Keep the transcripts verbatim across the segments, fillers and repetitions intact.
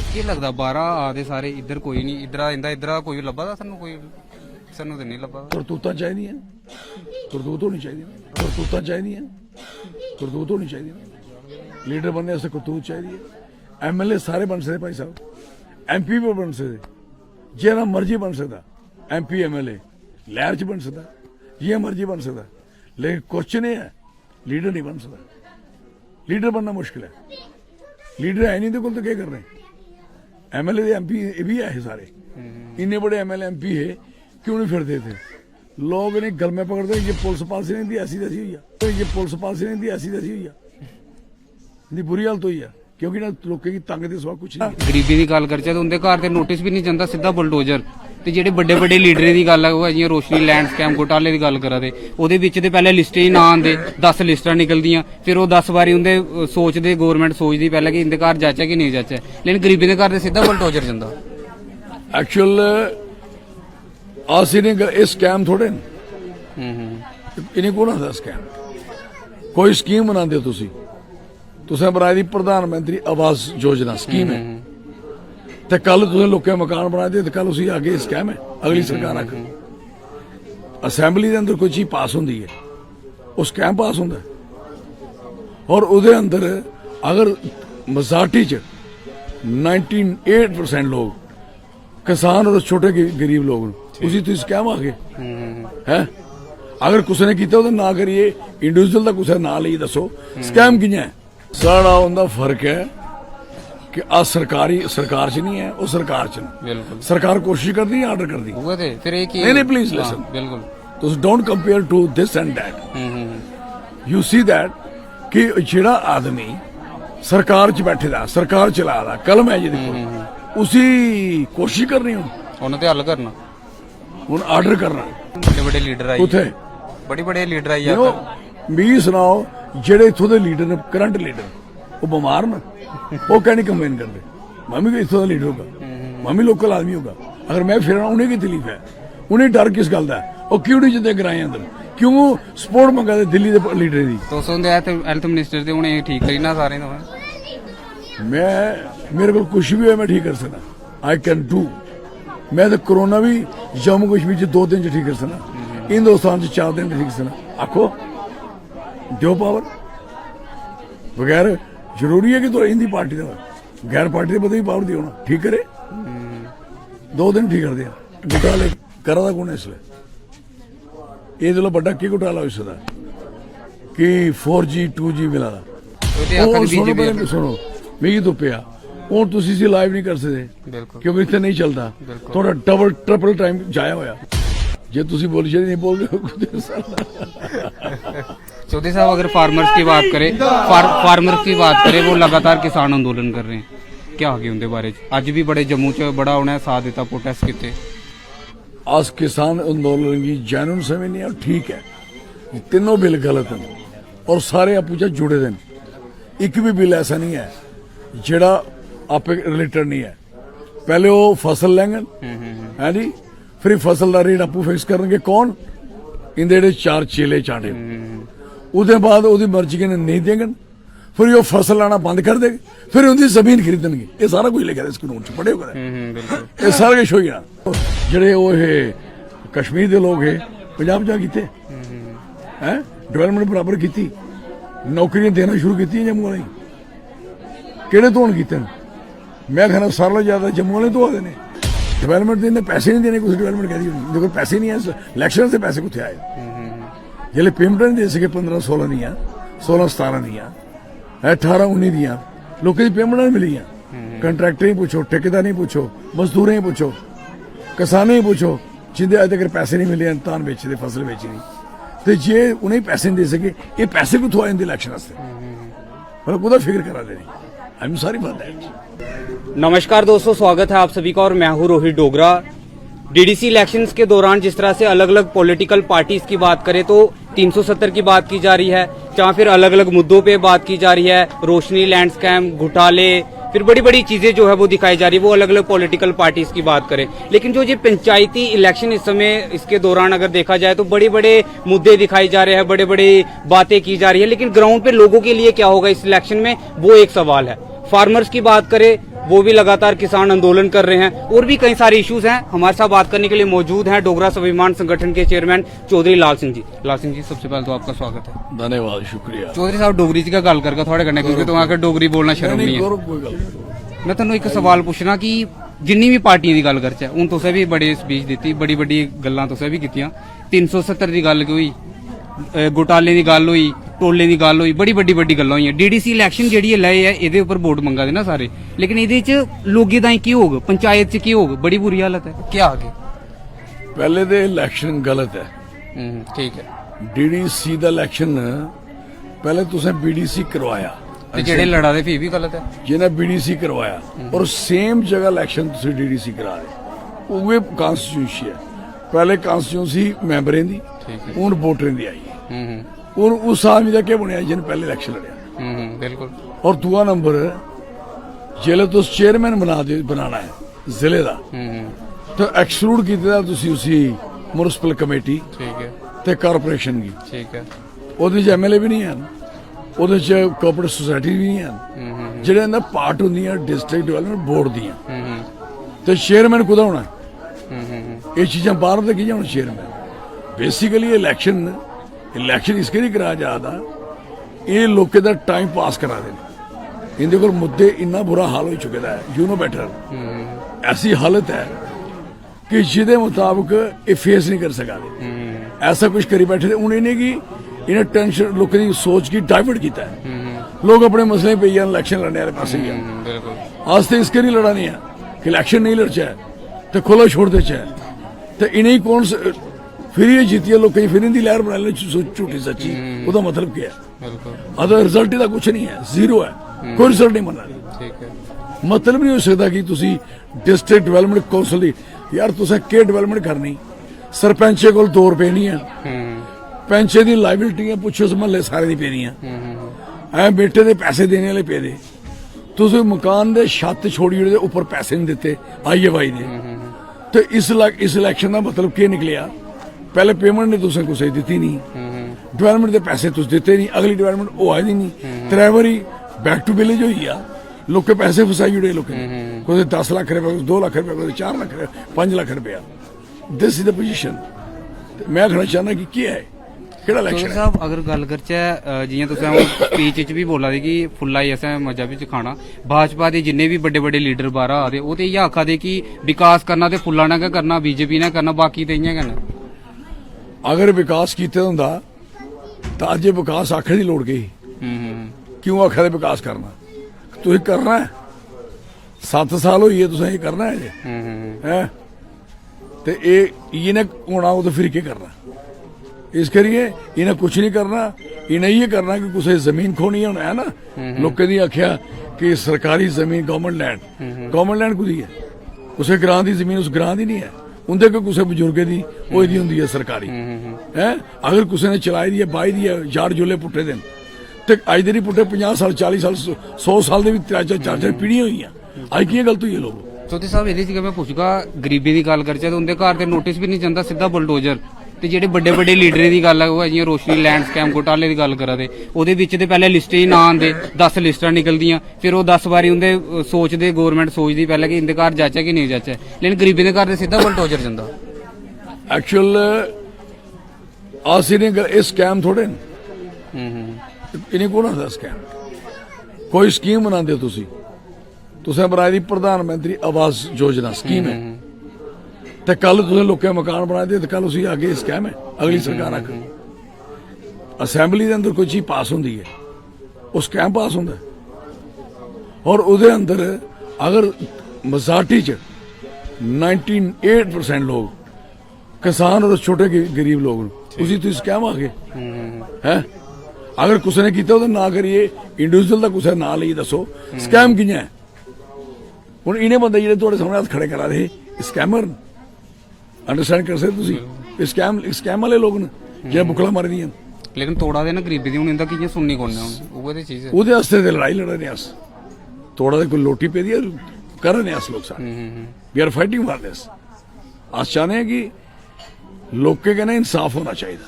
केह् लगदा, बाह्रा आ दे सारे, इद्धर कोई निं, इद्धरा इंदा इद्धरा कोई लब्भा दा सानू? कोई सानू ते निं लब्भा दा। करतूतां चाहिदियां, करतूत होनी चाहिदी, करतूतां चाहिदियां, करतूत होनी चाहिदी। लीडर बनने आस्तै करतूत चाहिदी है। एमएलए सारे बन सकदे भाई साहब, एमपी भी बन सकदे, जेह्ड़ा मर्जी बन सकदा, एमपी एमएलए लैह्र च बन सकदा, जि'यां मर्जी बन सकदा, लेकिन क्वेश्चन एह् ऐ, लीडर नहीं बन सकदा। लीडर बनना मुश्किल है। लीडर है नहीं, इंदे कोल ते केह् करने? एमएलए ते एमपी एह् बी ऐ हे सारे, इन्ने बड़े एमएलए एमपी हे, क्यों नहीं फिरदे थे? लोग इन्हें गल में पकड़दे, ये पुलिस पास नहीं दी, ऐसी तैसी हुई है, ये पुलिस पास नहीं दी, ऐसी तैसी हुई है। इन्नी बुरी हालत हुई है, क्योंकि ना लोकें की तंग दे सिवा कुछ नहीं। गरीबी दी गल्ल करचै ते उं'दे घर ते नोटिस बी निं जंदा, सिद्धा बुलडोजर। ते जेह्ड़े बड्डे बड्डे लीडरें दी गल्ल ऐ, ओह् जि'यां रोशनी लैंड स्कैम घोटाले दी गल्ल करा दे, ओह्दे बिच ते पैह्लें लिस्टें च नांऽ आंदे, दस लिस्टां निकलदियां, फिर ओह् दस बारी उं'दे, अ, सोचदे, गौरमैंट सोचदी पैह्लें कि इं'दे घर जाचै कि नेईं जाचै, लेकिन गरीबें दे घर ते सिद्धा बुलडोजर जंदा। एक्चुअल अस इ'नें ग-, एह् स्कैम थोड़े न। इ'नें कु'न आखदा स्कैम? कोई स्कीम बनांदे ओ तुसी, तुसें बनाई दी प्रधानमंत्री आवास योजना स्कीम ऐ, ते कल तुसें लोकें मकान बनाए दे ते कल उसी आगे स्कैम ऐ, अगली सरकार आखग। असेंबली दे अंदर कोई चीज पास होंदी ऐ, ओह् स्कैम पास होंदा ऐ। और ओह्दे अंदर अगर मजाटी च नाइनटी एट परसेंट लोग किसान और छोटे ग-, गरीब लोग न, उसी तुसी स्कैम आखगे? हैं? अगर कुसै ने कीता ओह्दा नांऽ करियै, इंडिविजुअल दा कुसै नांऽ लेइयै दस्सो, स्कैम कि'यां ऐ? साढ़ा उं'दा फर्क ऐ कि अस सरकारी, सरकार च नहीं है, ओह् सरकार च न। बिल्कुल। सरकार कोशिश करदी जां आर्डर करदी? उ'ऐ ते, फिर एह् की? नहीं, नहीं, please listen। बिल्कुल। तुस don't compare to this and that। You see that कि जेह्ड़ा आदमी सरकार च बैठे दा, सरकार चला दा, कलम ऐ जेह्दे कोल, उसी कोशिश करनी हून। उ'नें ते हल करना। हून आर्डर करना। बड़े बड़े लीडर आई कुत्थै? बड़े बड़े लीडर आई यरो, मिगी सनाओ, जेह्ड़े इत्थूं दे लीडर न, करंट लीडर, ओह् बमार न, ओह् कैं निं कंप्लेन करदे? मैं बी इत्थूं दा लीडर होगा, मैं बी लोकल आदमी होगा। अगर मैं फिरना, उ'नेंगी तकलीफ ऐ, उ'नेंगी डर किस गल्ल दा ऐ? ओह् क्यों निं जंदे ग्राएं अंदर? क्यों सपोर्ट मंगा दे दिल्ली दे लीडरें दी? तुस होंदे हेल्थ, हेल्थ मिनिस्टर ते हून एह् ठीक करी ना सारें दा। मैं, मेरे कोल कुछ बी होऐ, मैं ठीक करी सकना। I can do। मैं ते कोरोना बी जम्मू कश्मीर च दो दिन च ठीक करी सकना, हिंदुस्तान च चार दिन च ठीक करी सकना। आखो, देओ पावर। बगैर जरूरी है कि तुस इंदी पार्टी दा होऐ, गैर पार्टी दे बंदे गी पावर देओ ना, ठीक करे। दो दिन ठीक करदे आ। घोटाले करा दा कु'न ऐ इसलै? एह्दे कोला बड्डा केह् घोटाला होई सकदा कि फोर जी टू जी मिला दा? ओह् ते आखा ओह् दी सुनो, बीजेपी पैह्लें आखा दी। सुनो, मिगी तुप्पेआ, हून तुस इसी लाइव नहीं कर सकदे, बिल्कुल। क्योंकि इत्थै नहीं चलदा। बिल्कुल। थोड़ा डबल ट्रिपल टाइम जाया होया। जे तुसी बोली जाओ, नहीं बोलदे हो, कुत्ते साला। चौधरी साहब, अगर फार्मर्स की बात करें, फार-, फार्मर्स की बात करें, वो लगातार किसान आंदोलन कर रहे हैं, क्या आगे उंदे बारे च? अज्ज भी बड़े जम्मू च बड़ा उ'नें साथ दित्ता, प्रोटेस्ट कीते। अस किसान आंदोलन गी जैन्युइन समझने आं, ठीक ऐ, तिन्नों बिल गलत न और सारे आपूं च जुड़े दे न। इक बी बिल ऐसा नहीं ऐ जेह्ड़ा आपे रिलेटेड नहीं ऐ। पैह्ले ओह् फसल लैङन, है जी, फिर फसल दा रेट आपूं फिक्स करनगे कौन? इंदे जेह्ड़े चार चेले चांडे न। ओह्दे बाद ओह्दी मर्जी कन्नै नेईं देङन, फिर ओह् फसल लाना बंद कर देग, फिर उंदी जमीन खरीदन गे। एह् सारा कुछ लिखे दा इस कानून च, पढ़ेओ कदें। हम्म, हम्म, बिल्कुल। एह् सारा किश होई जाना। जेह्ड़े ओह् हे कश्मीर दे लोक हे, पंजाब जा कीते, हैं, डेवलपमेंट बराबर कीती, नौकरियां देना शुरू कीतियां जम्मू आह्लें गी। केह्ड़े धोन कीते न? मैं आखना सारें कोला ज्यादा जम्मू आह्ले धोआ दे ने। डेवलपमेंट दे इन्ने पैसे नहीं देने, कुछ डेवलपमेंट करी होनी, इंदे कोल पैसे नहीं है, इलेक्शन से पैसे कुत्थे आए? जिसले पेमेंट नहीं दे सके पंद्रह सोलह दियां, सोलह सतारह दियां, अठारह उन्नी दियां, लोकें दी पेमेंट नहीं मिलियां। कंट्रैक्टरें गी पुच्छो, ठेकेदारें गी पुच्छो, मजदूरें गी पुच्छो, किसानें गी पुच्छो, जिंदे अज्ज तक पैसे नहीं मिले, धान बेचे दे, फसल बेची दी, ते जे उ'नेंगी पैसे नहीं दे सके, एह् पैसे कुत्थों आए इंदे इलेक्शन आस्तै? मतलब, कुतै फिक्र करा दे नहीं। I'm sorry for that। नमस्कार दोस्तों, स्वागत है आप सभी का और मैं हूं रोहित डोगरा। डीडीसी इलेक्शंस के दौरान जिस तरह से अलग-अलग पॉलिटिकल पार्टीज की बात करें तो तीन सौ सत्तर की बात की जा रही है, जहां फिर अलग-अलग मुद्दों पे बात की जा रही है, रोशनी लैंड स्कैम घोटाले, फिर बड़ी-बड़ी चीजें जो है वो दिखाई जा रही है, वो अलग-अलग पॉलिटिकल पार्टीज की बात करें। लेकिन जो ये पंचायती इलेक्शन इस समय इसके दौरान अगर देखा जाए तो बड़े-बड़े मुद्दे दिखाए जा रहे हैं, बड़े-बड़े बातें की जा रही है, लेकिन ग्राउंड पे लोगों के लिए क्या होगा इस इलेक्शन में, वो एक सवाल है। फार्मर्स की बात करें, वो भी लगातार किसान आंदोलन कर रहे हैं और भी कई सारे इश्यूज हैं। हमारे साथ बात करने के लिए मौजूद हैं डोगरा स्वाभिमान संगठन के चेयरमैन चौधरी लाल सिंह जी। लाल सिंह जी, सबसे पहले तो आपका स्वागत है। धन्यवाद, शुक्रिया। चौधरी साहब, डोगरी च गै गल्ल करगा थुआढ़े कन्नै, क्योंकि तुसें आखेआ डोगरी बोलना शर्म नहीं है। कोई गल्ल नहीं। मैं तुहानू इक सवाल पुच्छना कि जिन्नी भी पार्टियां दी गल्ल करचै, हून तुसें बी बड़े स्पीच दित्ती, बड़ी बड्डी गल्लां तुसें बी कीतियां। तिन्न सौ सत्तर दी गल्ल होई, अ, घोटालें दी गल्ल होई, टोलें दी गल्ल होई, बड़ी बड्डी बड्डी गल्लां होइयां। डीडीसी इलैक्शन जेह्ड़ी ऐ, लए ऐ, एह्दे उप्पर वोट मंगा दे ना सारे, लेकिन एह्दे च लोकें ताईं केह् होग, पंचायत च केह् होग? बड़ी बुरी हालत ऐ। केह् आखगे? पैह्ले ते इलैक्शन गलत ऐ। हम्म, ठीक ऐ। डीडीसी दा इलैक्शन पैह्ले तुसें बीडीसी करवाया, ते जेह्ड़े लड़ा दे फ्ही बी गलत ऐ। जि'नें बीडीसी करवाया और सेम जगह इलैक्शन तुसें डीडीसी करा दे, उ'ऐ कॉन्स्टिट्यूएंसी ऐ। पैह्ले कॉन्स्टिट्यूएंसी मैंबरें दी, ठीक ऐ। हून वोटरें दी आई। हम्म, हम्म, हून उस आदमी दा केह् बनेआ जि'न्न पैह्ले इलैक्शन लड़ेआ? हम्म, हम्म, बिल्कुल। और दूआ नंबर, जिसलै तुस चेयरमैन बना दे बनाना ऐ जिले दा, हम्म, हम्म, ते एक्सक्लूड कीते दा तुसी उसी म्युनिसिपल कमेटी ठीक ऐ, ते कारपोरेशन गी। ठीक ऐ। ओह्दे च एमएलए बी नहीं हैन, ओह्दे च कोआपरेटिव सोसाइटी बी नहीं हैन, जेह्ड़े इंदा पार्ट होंदियां डिस्ट्रिक्ट डेवलपमेंट बोर्ड दियां। हम्म, हम्म, ते चेयरमैन कुदा होना? हम्म, हम्म, हम्म, एह् चीजां बाहर ते कि'यां होना चेयरमैन? बेसिकली इलैक्शन, इलैक्शन इस करी कराया जा दा, एह् लोकें दा टाइम पास करा दे न। इंदे कोल मुद्दे इन्ना बुरा हाल होई चुके दा ऐ, यू नो बेटर। ऐसी हालत ऐ कि जिदे मुताबक एह् फेस नहीं करी सका दे। ऐसा कुछ करी बैठे दे, हून इ'नेंगी, इ'नें टेंशन, लोकें दी सोच गी डाइवर्ट कीता ऐ। लोक अपने मसलें पेई जान, इलैक्शन लड़ने आह्ले पास्सै गै। हम्म, बिल्कुल। अस ते इस करी लड़ा ने आं कि इलैक्शन नेईं लड़चै ते खु'ल्ला छोड़ देचै। ते इ'नेंगी कौन स-, फिर एह् जित्तियै लोकें गी फिर इंदी लैह्र बनाई लैनी झू-, झूठी सच्ची, ओह्दा मतलब केह् ऐ? बिल्कुल। अदर रिजल्ट दा कुछ नहीं ऐ, जीरो ऐ, कोई रिजल्ट नहीं बनना। ठीक ऐ। मतलब नहीं हो सकदा कि तुसी डिस्ट्रिक्ट डेवलपमेंट काउंसिल दी, यार तुसें केह् डेवलपमेंट करनी? सरपंचे कोल दो रपेऽ नहीं ऐ, हम्म, पैंचे दी लाइबिलिटी ऐ, पुच्छो इस म्हल्ले सारे दी पेदियां। हम्म, हम्म, ऐ बेटे दे पैसे देने आह्ले पेदे, तुस मकान दे छत्त छोड़ी ओड़े, उप्पर पैसे नहीं दित्ते आईएफआई दे। ते इस ला-, इस इलैक्शन दा मतलब केह् निकलेआ? पैह्ले पेमेंट नहीं तुसें कुसै गी दित्ती नहीं, हम्म, डेवलपमेंट दे पैसे तुस दित्ते नहीं, अगली डेवलपमेंट होआ दी नहीं, त्रै बारी बैक टू विलेज होई गेआ, लोकें पैसे फसाई ओड़े लोकें दे। कुसै दस लक्ख रपेआ, कुसै दो लक्ख रपेआ, कुसै चार लक्ख रपेआ, पंज लक्ख रपेआ। This is the position. मैं आखना चाहना कि केह् ऐ, केह्ड़ा चौधरी इलैक्शन ऐ? साहब, अगर गल्ल करचै, अ, जि'यां तुसें हून स्पीच च बी बोला दे कि फुल्ला ही असें मजा बी चखाना, भाजपा दे जिन्ने बी बड्डे बड्डे लीडर बाह्रा आ दे, ओह् ते इ'यै आखा दे कि विकास करना ते फुल्ला ने गै करना, बीजेपी ने करना, बाकी ते इ'यां गै न। अगर विकास कीते दा होंदा तां अज्ज एह् विकास आखने दी लोड़ केह् ही? हम्म, हम्म, क्यों आखा दे विकास करना? तुसें करना ऐ, सत्त साल होई गे, तुसें एह् करना ऐ जे? हम्म, हम्म, हैं? ते एह् इ'यै ने होना, ओह् ते फिर केह् करना? इस करियै इ'नें कुछ नहीं करना, इ'नें इ'यै करना कि कुसै जमीन खोनी होना है ना, लोकें दी आखेआ कि सरकारी जमीन गवर्नमेंट लैंड, गवर्नमेंट लैंड कुदी ऐ? कुसै ग्रां दी जमीन उस ग्रां दी नहीं ऐ, उं'दे कोई कुसै बजुर्गै दी होई दी होंदी ऐ सरकारी। हैं? अगर कुसै ने चलाई दी ऐ, बाही दी ऐ, जाड़ जुल्ले पुट्टे दे न, ते अज्ज दे नहीं पुट्टे, पंजाह् साल, चाली साल, सौ साल दे बी त्रै चार, चार चार पीढ़ियां होई गेइयां। अज्ज कि'यां गलत होई गे लोक? चौधरी साहब, एह्दे च गै मैं पुच्छगा, गरीबें दी गल्ल करचै ते उं'दे घर ते नोटिस बी नहीं जंदा, सिद्धा बुलडोजर। ते जेह्ड़े बड्डे बड्डे लीडरें दी गल्ल ऐ, ओह् ऐ जि'यां रोशनी लैंड स्कैम घोटाले दी गल्ल करा दे, ओह्दे बिच ते पैह्ले लिस्टें च नांऽ आंदे, दस लिस्टां निकलदियां, फिर ओह् दस बारी उं'दे, अ, सोचदे, गौरमैंट सोचदी पैह्ले कि इं'दे घर जाचै कि नेईं जाचै, लेकिन गरीबें दे घर ते सिद्धा बुलडोजर जंदा। एक्चुअल अस इ'नें ग-, एह् स्कैम थोड़े न। हम्म, हम्म, इ'नें कौन आखदा स्कैम? कोई स्कीम बनांदे हो तुसी, तुसें बनाई दी प्रधानमंत्री आवास योजना स्कीम ऐ, ते कल तुसें लोकें मकान बनाए दे ते कल उसी आगे स्कैम ऐ, अगली सरकार आखग। असेंबली दे अंदर कोई चीज पास होंदी ऐ, ओह् स्कैम पास होंदा ऐ। और ओह्दे अंदर अगर मजाटी च नाइनटी एट परसेंट लोग किसान और छोटे ग-, गरीब लोग न, उसी तुसी स्कैम आखगे? हैं? अगर कुसै ने कीता ओह्दा नांऽ करियै, इंडिविजुअल दा कुसै नांऽ लेइयै दस्सो, स्कैम कि'यां ऐ? हून इ'नें बंदे जेह्ड़े थुआढ़े सामने हत्थ खड़े करा दे हे, स्कैमर न। अंडरस्टैंड करी सकदे तुसी? एह् स्कैम, स्कैम आह्ले लोक न जेह्ड़े बुक्कलां मारी दियां न। लेकिन तोड़ा दे ना गरीबें दी, हून इं'दा कि'यां सुननी कु'न ने? हून उ'ऐ ते चीज ऐ। ओह्दे आस्तै ते लड़ाई लड़ा ने अस। तोड़ा दे कोई लोटी पेदी ऐ, करा ने अस लोक सारे। हम्म, हम्म, हम्म। We are fighting for this। अस चाह्ने आं कि लोकें कन्नै इंसाफ होना चाहिदा।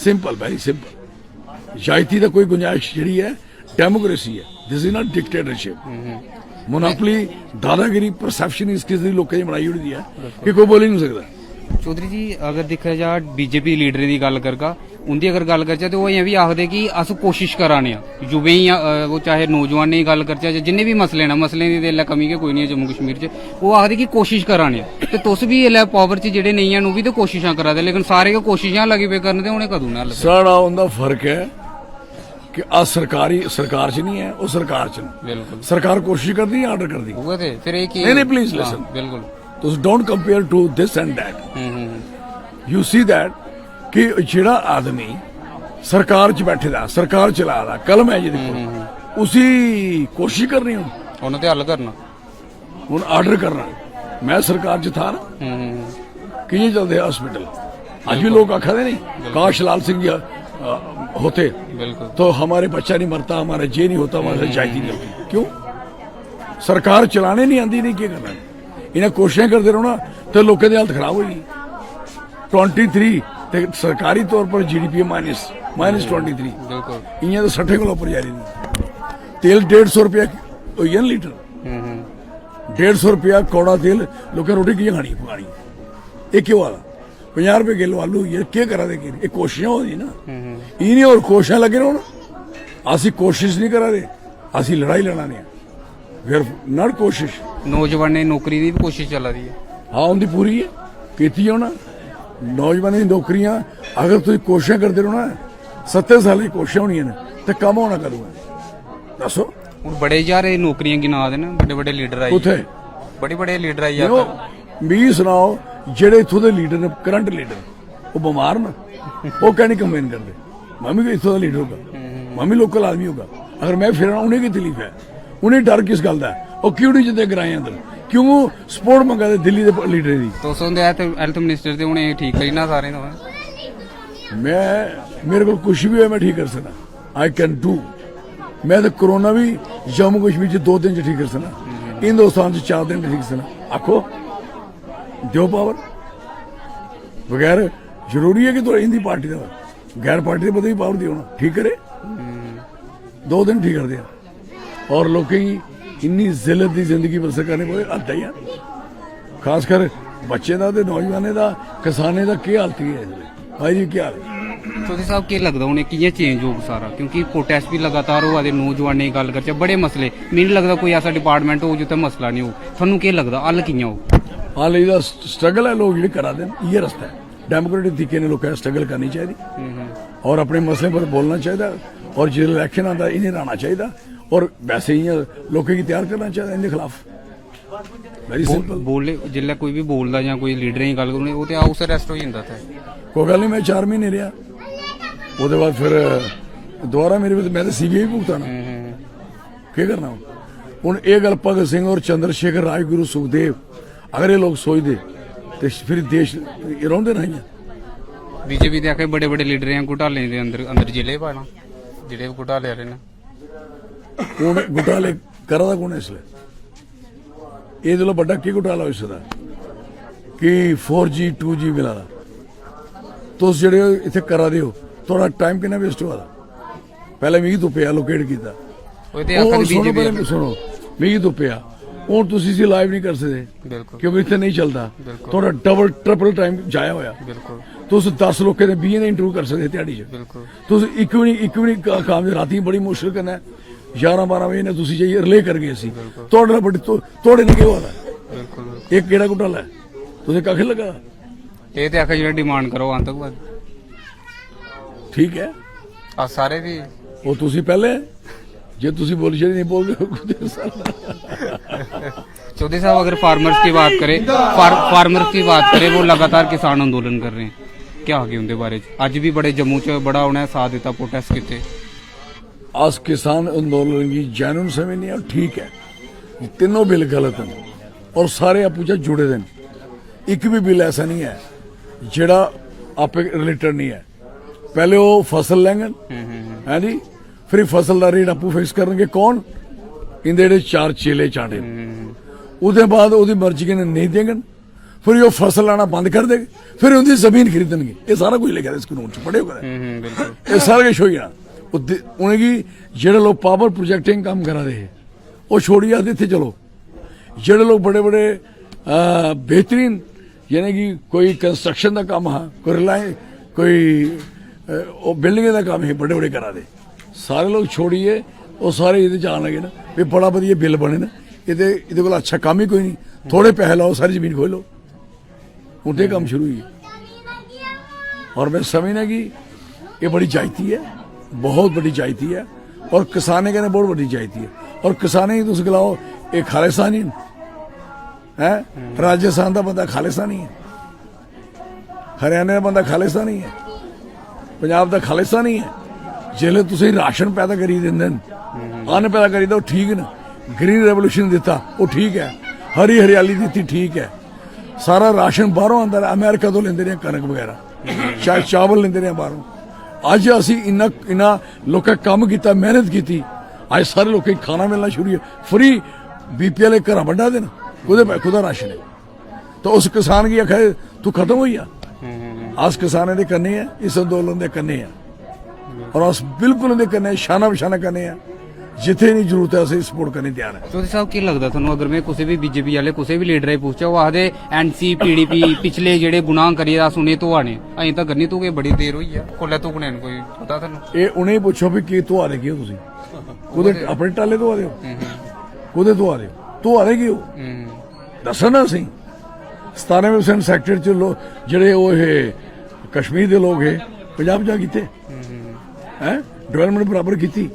Simple, very simple. जायती दा कोई गुंजाइश जेह्ड़ी ऐ, डेमोक्रेसी ऐ। This is not dictatorship। Monopoly, दादागिरी, परसेप्शन इस किस्म दी लोकें दी बनाई ओड़ी दी ऐ कि कोई बोली नहीं सकदा। चौधरी जी, अगर दिक्खेआ जा बीजेपी लीडरें दी गल्ल करगा, उंदी अगर गल्ल करचै ते ओह् अजें बी आखदे कि अस कोशिश करा ने आं। युवें गी, अ, ओह् चाहे नौजवानें दी गल्ल करचै जां जिन्ने बी मसले न, मसलें दी ते इसलै कमी गै कोई निं ऐ जम्मू कश्मीर च। ओह् आखदे कि कोशिश करा ने आं, ते तुस बी इसलै पावर च जेह्ड़े नेईं हैन, ओह् बी ते कोशिशां करा दे, लेकिन सारे गै कोशिशां लगी पे करन, ते उ'नें कदूं ना हल? साढ़ा उं'दा फर्क ऐ कि अस सरकारी, सरकार च नहीं है, वो सरकार च न। बिल्कुल। सरकार कोशिश करदी है, ऑर्डर करदी। उ'ऐ ते फिर एह् की? नहीं, नहीं, please हां, listen. बिल्कुल। तुस don't compare to this and that. Hmm, hmm, You see that कि जेह्ड़ा आदमी सरकार च बैठे दा, सरकार चला दा, कलम है जेह्दे कोल, उसी कोशिश करनी हून, उ'नें ते हल करना। हून ऑर्डर करना। मैं सरकार च था ना, हम्म, हम्म, कि'यां चलदे हॉस्पिटल? अज्ज भी लोग आखा दे नहीं, काश लाल सिंह जी, अ, होते बिल्कुल। तो हमारे बच्चा नहीं मरता, हमारा ये नहीं होता, हमारे साथ जायती नहीं होती। क्यों? सरकार चलाने नहीं आंदी, नहीं क्या करना? इन्हें कोशिशें करते रहो ना, तो लोगों की हालत खराब होगी। ट्वेंटी थ्री ते सरकारी तौर पर GDP minus, minus twenty three. बिल्कुल। इ'यां तो सट्ठे कोला ऊपर जा रही। तेल डेढ़ सौ रुपया होई गेआ ना लीटर। हम्म, हम्म, डेढ़ सौ रुपया कौड़ा तेल, लोकें रोटी कि'यां खानी, पकानी? एह् केह् होआ दा? पंजाह् रुपये किलो आलू होई गे, केह् करा दे? केह्, एह् कोशिशां होआ दियां ना। हम्म, हम्म। इ'नें होर कोशिशां लग्गे रौह्न। असी कोशिश नहीं करा दे, असी लड़ाई लड़ना ने। We are not कोशिश। नौजवानें दी नौकरी दी बी कोशिश चला दी ऐ। हाँ, उंदी पूरी है, कीती है उ'नें। नौजवानें दी नौकरियां, अगर तुसीं कोशिशां करदे रौह्ना, सत्तें सालें दी कोशिशां होनियां न, ते कम्म होना कदूं ऐ? दस्सो। हून बड़े ज्हार एह् नौकरियां गिना दे न, बड़े बड़े लीडर आई कुत्थै? बड़े बड़े लीडर आई यरो, आखा मिगी सनाओ, जेह्ड़े इत्थूं दे लीडर न, करंट लीडर, ओह् बमार न, ओह् कैं निं कंप्लेन करदे? मैं बी इत्थूं दा लीडर होगा, मैं बी लोकल आदमी होगा। अगर मैं फिरां, उ'नेंगी तकलीफ ऐ, उ'नेंगी डर किस गल्ल दा ऐ? ओह् क्यों निं जंदे ग्राएं अंदर? क्यों सपोर्ट मंगा दे दिल्ली दे लीडरें दी? तुस होंदे हेल्थ मिनिस्टर ते उ'नें ठीक करी ना सारें दा। मैं, मेरे को कुछ भी होए, मैं ठीक कर सकना। I can do। मैं तो कोरोना भी जम्मू कश्मीर च दो दिन च ठीक कर सकना, हिंदुस्तान च चार दिन च ठीक कर सकना। आखो, दो पावर। बगैर जरूरी है कि तो इंदी पार्टी दा होए, गैर पार्टी दे बंदे गी पावर देओ ना, ठीक करे। दो दिन ठीक कर दिया। और लोकें गी इन्नी जिल्लत दी जिंदगी बसर करनी पवे, हद है यार। खासकर बच्चें दा ते नौजवानें दा, किसानें दा केह् हालत ऐ इसलै? भाई जी, केह् हाल ऐ? चौधरी साहब, केह् लगदा हून एह् कि'यां चेंज होग सारा? क्योंकि प्रोटेस्ट बी लगातार होआ दे, नौजवानें दी गल्ल करचै, बड़े मसले। मिगी निं लगदा कोई ऐसा डिपार्टमेंट होग जित्थै मसला निं होग। थुहानू केह् लगदा, हल कि'यां होग? हाल एह्दा स्ट्रगल ऐ, लोक जेह्ड़े करा दे न, इ'यै रस्ता ऐ। डेमोक्रेटिक तरीके ने लोकें स्ट्रगल करनी चाहिदी और अपने मसलें पर बोलना चाहिदा, और जिसलै इलेक्शन आंदा, इ'नें रहाना चाहिदा, और वैसे इ'यां लोकें गी त्यार करना चाहिदा इंदे खिलाफ। वेरी बो- सिंपल। बोले, जिसलै कोई बी बोलदा जां कोई लीडरें दी गल्ल करोने, ओह् ते हाउस अरेस्ट होई जंदा इत्थै। कोई गल्ल नहीं, मैं चार महीने रेहा, ओह्दे बाद फिर दोबारा मेरे, मैं तो सीबीआई भुगताना। केह् करना हून? हून एह् गल्ल भगत सिंह और चंद्रशेखर, राजगुरु, सुखदेव, अगर एह् लोक सोचदे ते फिर देश रौंह्दे ना इ'यां। बीजेपी दे आखे बड़े बड़े लीडरें घोटालें दे अंदर, अंदर जेले पाना, जेह्ड़े बी घोटाले आह्ले न। कौन घोटाले करा दा, कौन ऐ इसलै? एह्दे कोला बड्डा केह् घोटाला होई सकदा कि फोर जी टू जी मिला दा? तुस जेह्ड़े इत्थै करा दे ओ, थुआढ़ा टाइम किन्ना वेस्ट होआ दा? पैह्लें मिगी तुप्पेआ, लोकेट कीता। ओह् ते हून आखा दे सुनो, बीजेपी पैह्लें सुनो, मिगी तुप्पेआ। हून तुस इसी लाइव नहीं कर सकदे, बिल्कुल। क्योंकि इत्थै नहीं चलदा। बिल्कुल। थुआढ़ा डबल ट्रिपल टाइम जाया होया। बिल्कुल। तुस दस लोकें दे बीहें दे इंटरव्यू कर सकदे ध्याड़ी च। बिल्कुल। तुस इक भी नहीं, इक भी नहीं का-, काम दे रातीं बड़ी मुश्किल कन्नै ग्यारह बारह बजे ने तुसी जाइयै रिले करगे इसी। बिल्कुल। थुआढ़े बड़ी तो-, थुआढ़े ने केह् होआ दा? बिल्कुल। एह् केह्ड़ा घोटाला ऐ? तुसें कक्ख लग्गा दा? एह् ते आखा जेह्ड़ा डिमांड करो आतंकवाद। ठीक ऐ। अस सारे भी। ओह् तुसी पैह्लें, जे तुसी बोली छड़ी नहीं बोलदे हो, कुत्थै साला? चौधरी साहब, अगर फार्मर्स की बात करें, फार-, फार्मर्स की बात करें, वो लगातार किसान आंदोलन कर रहे हैं, क्या आगे उंदे बारे च? अज्ज भी बड़े जम्मू च बड़ा उ'नें साथ दित्ता, प्रोटेस्ट कीते। अस किसान आंदोलन गी जैनून समझने आं, ठीक ऐ, तिन्नों बिल गलत न और सारे आपूं च जुड़े दे न। इक भी बिल ऐसा नहीं ऐ जेह्ड़ा आपे रिलेटेड नहीं ऐ। पैह्ले ओह् फसल लैङन, है नी, फिर फसल दा रेट आपूं फिक्स करनगे कौन? इंदे जेह्ड़े चार चेले चांडे न। ओह्दे बाद ओह्दी मर्जी कन्नै नेईं देङन, फिर ओह् फसल लाना बंद कर देग, फिर उंदी जमीन खरीदनगे। एह् सारा कुछ लिखे दा इस कानून च, पढ़ेओ कदें। हम्म, बिल्कुल। एह् सारा किश होई जाना। ओह् दि-, उ'नेंगी जेह्ड़े लोक पावर प्रोजेक्टें कम्म करा दे हे, ओह् छोड़ियै आखदे, "इत्थै चलो।" जेह्ड़े लोक बड़े बड़े, अ, बेहतरीन, यानी कि कोई कंस्ट्रक्शन दा कम्म हा, कोई रिलाय कोई, अ, ओह् बिल्डिंगें दा कम्म हे बड़े बड़े करा दे, सारे लोक छोड़ियै ओह् सारे एह्दे च आन लगे न। "एह् बड़ा बधिया बिल बने न, एह्दे एह्दे कोला अच्छा कम्म ही कोई नहीं। थोड़े पैसे लाओ, सारी जमीन खोई लो।" उं'दे कम्म शुरू होई गे। और में समझना कि एह् बड़ी जायती ऐ, बहुत बड़ी जायती ऐ, और किसानें कन्नै बहुत बड़ी जायती ऐ। और किसानें गी तुस गलाओ, "एह् खालिस्तानी न, हैं? राजस्थान दा बंदा खालिस्तानी ऐ, हरियाणा दा बंदा खालिस्तानी ऐ, पंजाब दा खालिस्तानी ऐ।" जिसलै तुसें राशन पैदा करी दिंदे न, अन्न पैदा करी दिंदे, ओह् ठीक न। ग्रीन रेवोल्यूशन दित्ता, ओह् ठीक ऐ। हरी हरियाली दित्ती, ठीक ऐ। सारा राशन बाहरों आंदा रेहा, अमेरिका तो लेंदे रेह्, कनक बगैरा, चा-, चावल लेंदे रेह् बाहरों। अज्ज असी इन्ना, इन्ना लोकें कम्म कीता, मेहनत कीती, अज्ज सारे लोकें गी खाना मिलना शुरू होई गेआ। फ्री बीपी आह्ले घरा बंडा दे न, कुदै, कुदै राशन ऐ? तो उस किसान गी आखा दे, "तू खत्म होई जा।" अस किसानें दे कन्नै ऐ, इस अंदोलन दे कन्नै ऐ, और अस बिल्कुल उं'दे कन्नै शाना बशाना कन्नै ऐ। जित्थै इ'नेंगी जरूरत ऐ, अस सपोर्ट करने गी त्यार ऐ। चौधरी साहब, केह् लगदा थुहानू, अगर में कुसै बी बीजेपी आह्ले, कुसै बी लीडरै गी पुच्छचै, ओह् आखदे, "एनसी, पीडीपी, पिछले जेह्ड़े गुनाह करियै अस उ'नेंगी धोआ ने, अजें तक निं धोए, बड़ी देर होई ऐ, कोल्लै धोने न, कोई पता थुहानू?" एह् उ'नेंगी पुच्छो भी, की धोआ दे, की ओ तुसी? कुदे अपने टाले धोआ दे ओ? कुदे धोआ दे ओ? धोआ दे की ओ? दस्सो ना असेंगी। सतानवे परसेंट सैक्टर च लो-, जेह्ड़े ओह् हे, कश्मीर दे लोक हे, पंजाह पंजाह कीते। हैं? डेवलपमेंट बराबर कीती,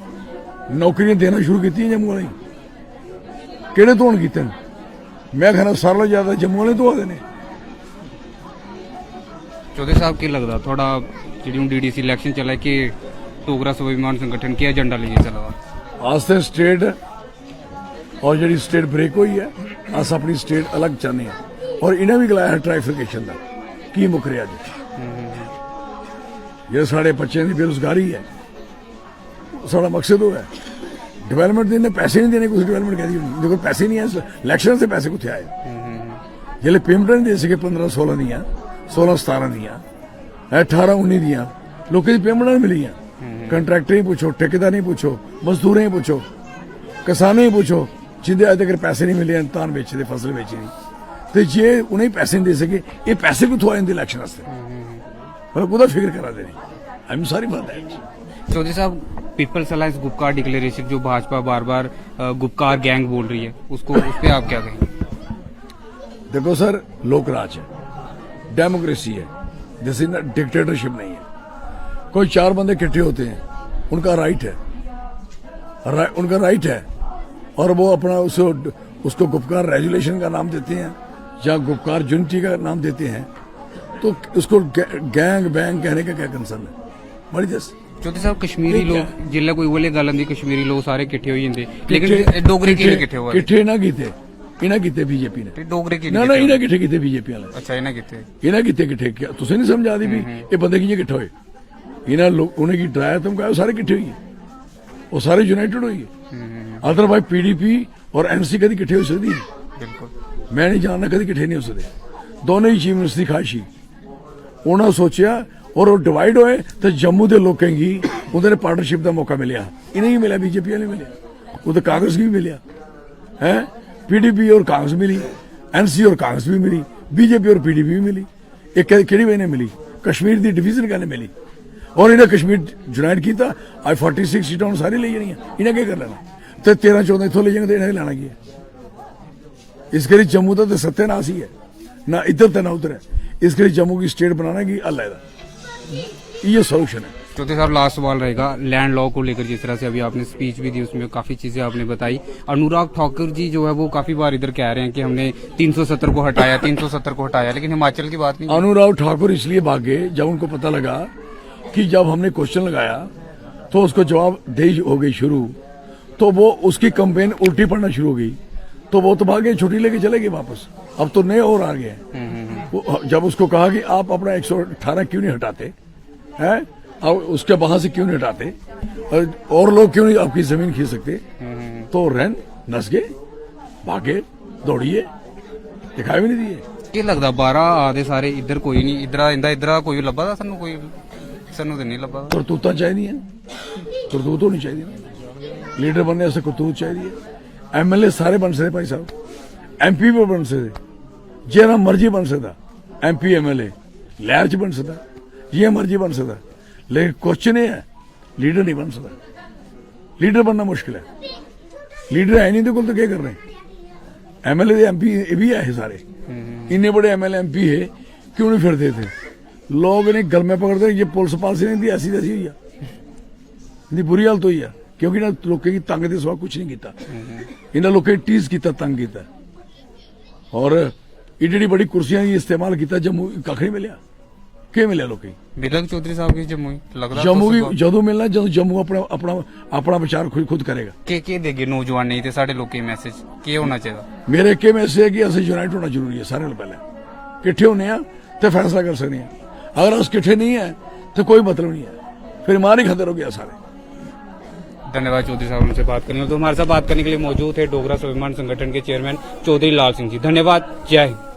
नौकरियां देना शुरू कीतियां जम्मू आह्लें गी। केह्ड़े धोन कीते न? में आखना, सारें कोला ज्यादा जम्मू आह्ले धोआ दे ने। चौधरी साहब, केह् लगदा थुआढ़ा, जेह्ड़ी हून डीडीसी इलैक्शन चला दी, केह् डोगरा स्वाभिमान संगठन केह् एजेंडा लेइयै चला दा? अस ते स्टेट और जेह्ड़ी स्टेट ब्रेक होई ऐ, अस अपनी स्टेट अलग चाह्न्ने आं। और इ'नें बी गलाया हा ट्राइफिकेशन दा, की मुक्करेआ जी? जेह्ड़े साढ़े बच्चें दी बेरोजगारी ऐ, साढ़ा मकसद ओह् ऐ। डेवलपमेंट दे इन्ने पैसे नहीं देने, कुछ डेवलपमेंट कहदी होनी, इं'दे कोल पैसे नहीं है, इलेक्शन से पैसे कुत्थै आए? जिसलै पेमेंट नहीं दे सके पंदरां सोलां दियां, सोलां सतारां दियां, अठारां उन्नी दियां, लोकें दी पेमेंट नहीं मिलियां। कंट्रैक्टरें गी पुच्छो, ठेकेदारें गी पुच्छो, मजदूरें गी पुच्छो, किसानें गी पुच्छो, जिंदे अज्ज तक पैसे नहीं मिले, धान बेचे दे, फसल बेची दी, ते जे उ'नेंगी पैसे नहीं दे सके, एह् पैसे कुत्थुं आए इं'दे इलेक्शन आस्तै? मतलब, कुदा फिक्र करा दे नहीं? I'm sorry for that। Chaudhary साहब, पीपल्स अलायंस गुपकार डिक्लेरेशन जो भाजपा बार बार, अ, गुपकार गैंग बोल रही है, उसको, उस पे आप क्या कहेंगे? देखो सर, लोक राज है, डेमोक्रेसी है, जैसे ना डिक्टेटरशिप नहीं है। कोई चार बंदे इकट्ठे होते हैं, उनका राइट है, रा-, उनका राइट है, और वो अपना उसको, उसको गुपकार रेजुलेशन का नाम देते हैं या गुपकार यूनिटी का नाम देते हैं, तो उसको गै-, गैंग बैंग कहने का क्या कंसर्न है? What is this? चौधरी साहब, कश्मीरी ठीक लोग, है। जिसलै कोई उ'ऐ गल्ल आंदी, कश्मीरी लोग सारे किट्ठे होई जंदे, लेकिन किट्ठे, एह् डोगरे की किट्ठे, नहीं किट्ठे होआ दे? किट्ठे ना कीते, इ'नें कीते बीजेपी ने। ते डोगरे की ना, नहीं ना, किट्ठे इ'नें होए? किट्ठे कीते बीजेपी वाले। अच्छा, इ'नें कीते। इ'नें कीते किट्ठे, क्या तुसें नहीं समझ आती भी हम्म, हम्म। ये बंदे कि'यां किट्ठे होए? इ'नें लोग, उ'नेंगी डराया धमकाया, सारे किट्ठे होई गे, ओह् सारे यूनाइटेड होई गे। हम्म, हम्म। अदरवाइज पीडीपी और एनसी कदी किट्ठे होई सकदी? बिल्कुल। मैं नहीं जानना कदी किट्ठे नहीं हो सकदे। दोनों ही चीफ मिनिस्टर दी ख्वाहिश ही। उ'नें सोचेआ और ओह् डिवाइड होए ते जम्मू दे लोकें गी उं'दे ने पार्टनरशिप दा मौका मिलेआ। इ'नेंगी मिलेआ, बीजेपी आह्लें गी मिलेआ, उद्धर कांग्रेस गी बी मिलेआ, हैं? पीडीपी और कांग्रेस मिली, एनसी और कांग्रेस भी मिली, बीजेपी और पीडीपी भी मिली। एह् के-, केह्ड़ी वजह ने मिली? कश्मीर दी डिवीजन कन्नै मिली। और इ'नें कश्मीर यूनाइट कीता, अज्ज फोर्टी सिक्स सीटां हून सारी लेई जानियां, इ'नें केह् करी लैना? ते तेरां चौदां इत्थों लेई जाङन ते इ'नें लैना केह् ऐ? इस करी जम्मू दा ते सत्यानाश ही ऐ, ना इद्धर ते ना उद्धर ऐ। इस करी जम्मू गी स्टेट बनाना गी हल्ला एह्दा, इ'यै सोल्यूशन ऐ। चौधरी साहब, लास्ट सवाल रहेगा लैंड लॉ को लेकर। जिस तरह से अभी आपने स्पीच भी दी, उसमें काफ़ी चीज़ें आपने बताई। अनुराग ठाकुर जी जो है, वो काफ़ी बार इधर कह रहे हैं कि हमने तीन सौ सत्तर को हटाया, तीन सौ सत्तर को हटाया, लेकिन हिमाचल की बात नहीं। अनुराग ठाकुर इसलिए भागे, जब उनको पता लगा कि जब हमने क्वेश्चन लगाया तो उसको जवाब दे हो गई शुरू, तो वो उसकी कंपेन उल्टी पड़ना शुरू हो गई, तो वो तो भागे, छुट्टी लेके चले गए वापस। अब तो नए और आ गए हैं। हम्म, हम्म, हम्म। वो, जब उसको कहा कि आप अपना एक सौ अठारह क्यों नहीं हटाते, हैं? और उसके वहां से क्यों नहीं हटाते, और, और लोग क्यों नहीं आपकी जमीन खींच सकते? हम्म, हम्म, हम्म। तो रहन, नस गए, भागे, दौड़िए, दिखाई भी नहीं दिए। ਕੀ ਲੱਗਦਾ, ਬਾਹਰ ਆਦੇ ਸਾਰੇ, ਇੱਧਰ ਕੋਈ ਨਹੀਂ, ਇੱਧਰ ਆ, ਇੰਦਾ ਇੱਧਰ ਆ, ਕੋਈ ਲੱਭਾ ਦਾ ਸਾਨੂੰ, ਕੋਈ ਸਾਨੂੰ ਤੇ ਨਹੀਂ ਲੱਭਾ। ਕਰਤੂਤਾਂ ਚਾਹੀਦੀਆਂ, ਕਰਤੂਤ ਹੋਣੀ ਚਾਹੀਦੀ ਨਾ। ਲੀਡਰ ਬਣਨੇ ਵਾਸਤੇ ਕਰਤੂਤ ਚਾਹੀਦੀ ਹੈ। एमएलए सारे बन सकदे भाई साहब, एमपी भी बन सकदे, जेह्ड़ा मर्जी बन सकदा, एमपी एमएलए लैर च बन सकदा, जि'यां मर्जी बन सकदा। लेकिन क्वेश्चन एह् ऐ, लीडर नहीं बन सकदा। लीडर बनना मुश्किल ऐ। लीडर है नहीं इंदे कोल, ते केह् करने? एमएलए ते एमपी एह् बी ऐ हे सारे, इन्ने बड़े एमएलए एमपी हे, क्यों नहीं फिरदे थे? लोग इ'नें गलमे पकड़दे, ये पुलिस पालसी ने इंदी ऐसी तैसी होई जा, इंदी बुरी हालत होई जा, क्योंकि इ'नें लोकें गी तंग दे सिवा कुछ नहीं कीता। इ'नें लोकें टीज कीता, तंग कीता, और एड्डी एड्डी बड़ी कुर्सियां गी इस्तेमाल कीता। जम्मू कक्ख नहीं मिलेआ। केह् मिलेआ लोकें गी? मिलग चौधरी साहब गी जम्मू गी? लगदा जम्मू तुस गी जदूं मिलना, जदूं जम्मू अपना अपना अपना विचार खुद खुद करेगा। केह् केह् देगे नौजुआनें गी ते साढ़े लोकें गी मैसेज? केह् होना चाहिदा? मेरा इक्कै मैसेज ऐ कि असें यूनाइट होना जरूरी ऐ, सारें कोला पैह्लें किट्ठे होने आं ते फैसला करी सकने आं। अगर अस किट्ठे नहीं ऐ ते कोई मतलब नहीं ऐ, फिर मार ही खांदे रौह्गे अस सारे। धन्यवाद चौधरी साहब, उनसे बात करने, तो हमारे साथ बात करने के लिए मौजूद थे डोगरा स्वाभिमान संगठन के चेयरमैन चौधरी लाल सिंह जी। धन्यवाद। जय हिंद।